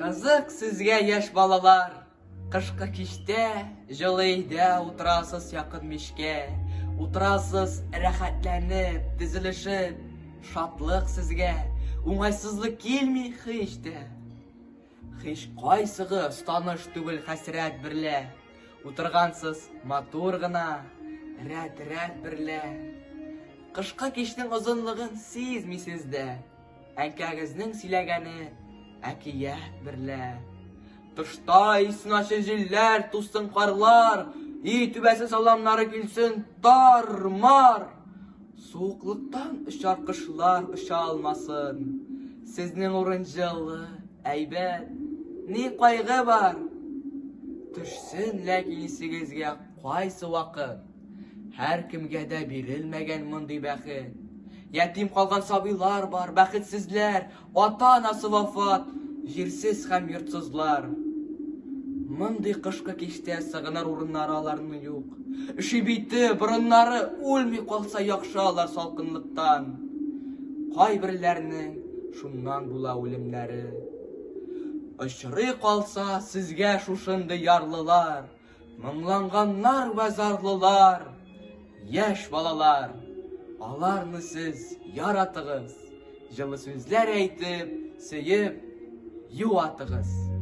Кызык сезгә, яшь балалар, кышкы кичтә җылы өйдә утырасыз якын мичкә, утырасыз рәхәтләнеп, тезелешеп, шатлык сезгә, уңайсызлык килми һич тә. Һич кайсыгыз таныш түгел хәсрәт берлә, утыргансыз матур гына, рәт-рәт берлә. Кышкы кичнең озынлыгын сизмисез дә, Әнкәгезнең сөйләгәне әкият берлә. Тышта исен ачы җилләр, тузсын карлар, өй түбәсе саламнары килсен тар-мар. Суыклыктан очар кошлар оча алмасын. Сезнең урын җылы, әйбәт, ни кайгы бар? Төшсен ләкин исегезгә кайсы вакыт. Һәркемгә дә бирелмәгән мондый бәхет. Ятим калган сабыйлар бар, бәхетсезләр, ата-анасы вафат, җирсез һәм йортсызлар. Мондый кышкы кичтә сыгыныр урыннары аларның юк. Өши бите, борыннары үлми калса яхшы алар салкынлыктан. Кайберләренең шуннан була үлемнәре. Очрый калса сезгә шушындый ярлылар, Моңланганнар вә зарлылар, яшь балалар, аларны сез яратыгыз, җылы сүзләр әйтеп, сөеп, юатыгыз.